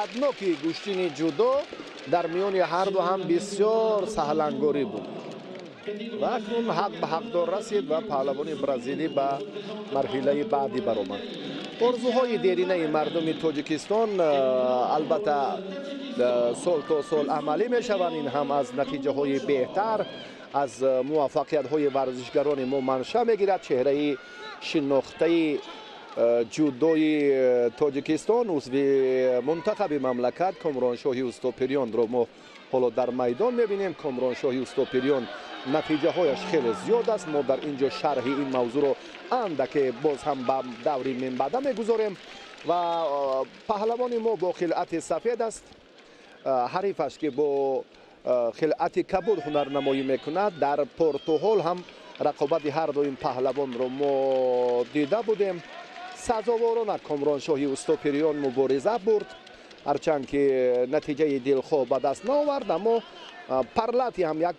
Ноки гӯштини ҷудо дар миёни ҳарду ҳам бисёр саҳлангорӣ буд ва акнун ҳақ ба ҳақдор расид ва паҳлавони бразилӣ ба марҳилаи баъдӣ баромад. Орзуҳои деринаи мардуми Тоҷикистон албатта сол то сол амалӣ мешаванд. Ин ҳам аз натиҷаҳои беҳтар, аз муваффақиятҳои варзишгарони мо манша мегирад. Чеҳраи шинохтаи ҷудои Тоҷикистон, узви мунтахаби мамлакат Комроншоҳи Устопирёнро мо ҳоло дар майдон мебинем. Комроншоҳи Устопирён натиҷаҳояш хеле зиёд аст. Мо дар ин ҷо шарҳи ин мавзӯъро андаке боз ҳам ба даври минбаъда мегузорем. Ва паҳлавони мо бо хилъати сафед аст. Ҳарифаш, ки бо хилъати кабуд ҳунарнамоӣ мекунад, дар Портуҳол ҳам рақобати ҳар ду ин паҳлавонро мо дида будем. Сазоворона Комроншоҳи Устопирён мубориза бурд, ҳарчанд ки натиҷаи дилхоҳ ба даст наовард, аммо Парлати ҳам як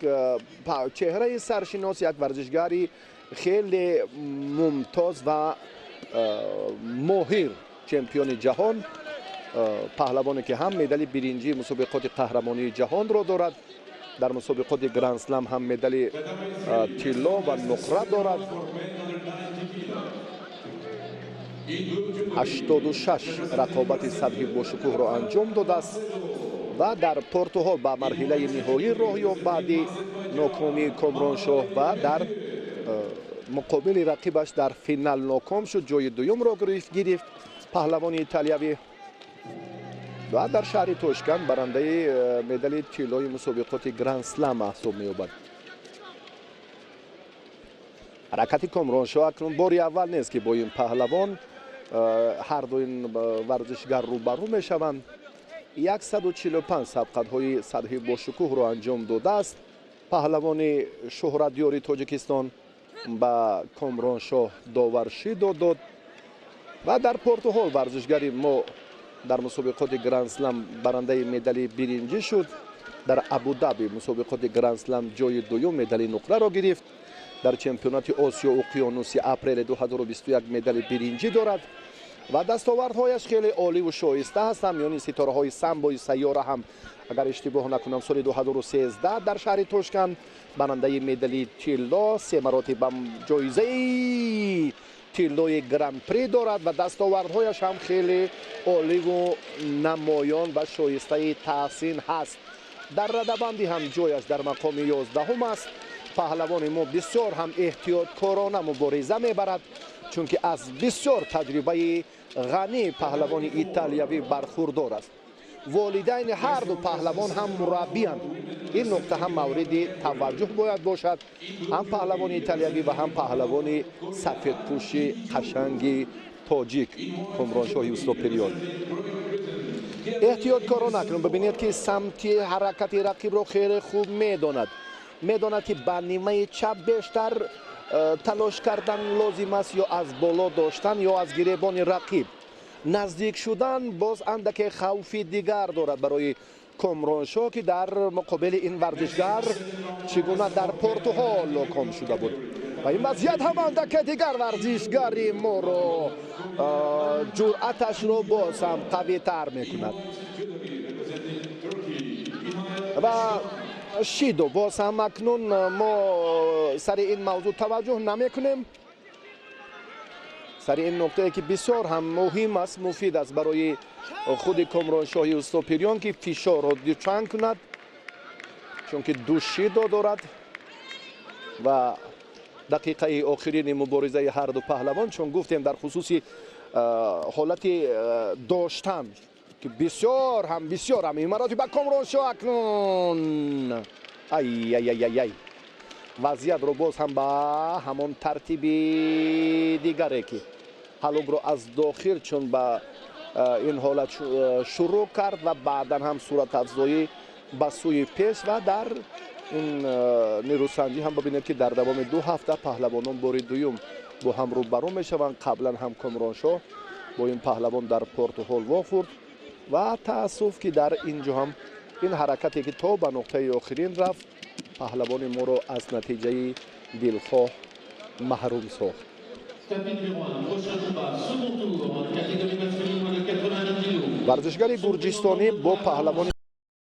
чеҳраи саршинос, як варзишгари хеле мумтоз ва моҳир, чемпиони ҷаҳон, паҳлавоне, ки ҳам медали биринҷии мусобиқоти қаҳрамонии ҷаҳонро дорад, дар мусобиқоти Грандслам ҳам медали тилло ва нуқра дорад. 86 рақобати сатҳи бошукӯҳро анҷом додааст ва дар Портуҳол ба марҳилаи ниҳоӣ роҳ ёфт баъди нокомии Комроншоҳ ва дар муқобили рақибаш дар финал ноком шуд, ҷои дуюмро гирифт паҳлавони италиявӣ ва дар шаҳри Тошканд барандаи медали тиллои мусобиқоти Грандслам маҳсуб меёбад. Ҳаракати Комроншоҳ акнун бори аввал нест, ки бо ин паҳлавон ҳарду ин варзишгар рӯбарӯ мешаванд. 145 сабқатҳои сатҳи бошукӯҳро анҷом додааст паҳлавони шӯҳратёри Тоҷикистон. Ба Комроншоҳ доваршӣ дод ва дар Портуҳол варзишгари мо дар мусобиқоти Грандслам барандаи медали биринҷӣ шуд. Дар Абудаби мусобиқоти Грандслам ҷои дуюм, медали нуқраро гирифт. Дар чемпионати Осиё Уқёнуси апрели 2021 медали биринҷӣ дорад ва дастовардҳояш хеле оливу шоиста ҳастанд. Миёни ситораҳои самбои сайёра ҳам, агар иштибоҳ накунам, соли 2013 дар шаҳри Тошканд барандаи медали тилло, се маротиба ҷоизаи тиллои Гран-при дорад ва дастовардҳояш ҳам хеле оливу намоён ва шоистаи таҳсин ҳаст. Дар радабандӣ ҳам ҷояш дар мақоми 11-ум аст. Паҳлавони мо бисёр ҳам эҳтиёткорона мубориза мебарад, чунки аз бисёр таҷрибаи ғании паҳлавони италиявӣ бархурдор аст. Волидайни ҳарду паҳлавон ҳам мураббиянд. Ин нуқта ҳам мавриди таваҷҷӯҳ бояд бошад. Ҳам паҳлавони италиявӣ ва ҳам паҳлавони сафедпӯши қашанги тоҷик Комроншоҳи Устопирён эҳтиёткорона акнун бибинед, ки самти ҳаракати рақибро хеле хуб медонад. Медонад, ки ба нимаи чап бештар талош кардан лозим аст ё аз боло доштан, ё аз гиребони рақиб наздик шудан. Боз андаке хавфи дигар дорад барои Комроншоҳ, ки дар муқобили ин варзишгар чӣ гуна дар Портуҳол ноком шуда буд. Ва ин вазъият ҳам андаке дигар варзишгари моро ҷуръаташро боз ҳам қавитар мекунад. Ва шидо боз ҳам акнун мо сари ин мавзӯъ таваҷҷӯҳ намекунем, сари ин нуқтае, ки бисёр ҳам муҳим аст, муфид аст барои худи Комроншоҳи Устопирён, ки фишорро дучанд кунад, чунки ду шидо дорад. Ва дақиқаи охирини муборизаи ҳарду паҳлавон, чун гуфтем дар хусуси ҳолати доштан, ки бисёр ҳам ин маротиба Комроншоҳ акнун ай-ай-ай-ай, вазъиятро боз ҳам ба ҳамон тартиби дигаре, ки ҳалукро аз дохил чун ба ин ҳолат шурӯъ кард ва баъдан ҳам суратафзоӣ ба сӯи пеш. Ва дар ин нерӯсанҷӣ ҳам бибинед, ки дар давоми 2 ҳафта паҳлавонон бори дуюм бо ҳам рӯбарӯ мешаванд. Қаблан ҳам Комроншоҳ бо ин паҳлавон дар Портуҳол вохӯрд ва таассуф, ки дар ин ҷо ҳам ин ҳаракате, ки то ба нуқтаи охирин рафт, паҳлавони моро аз натиҷаи дилхоҳ маҳрум сохт. Tapis numéro 1, prochain combat, second tour, catégorie masculine, moins de 90 kilos. Варзишгари гурҷистонӣ бо паҳлавони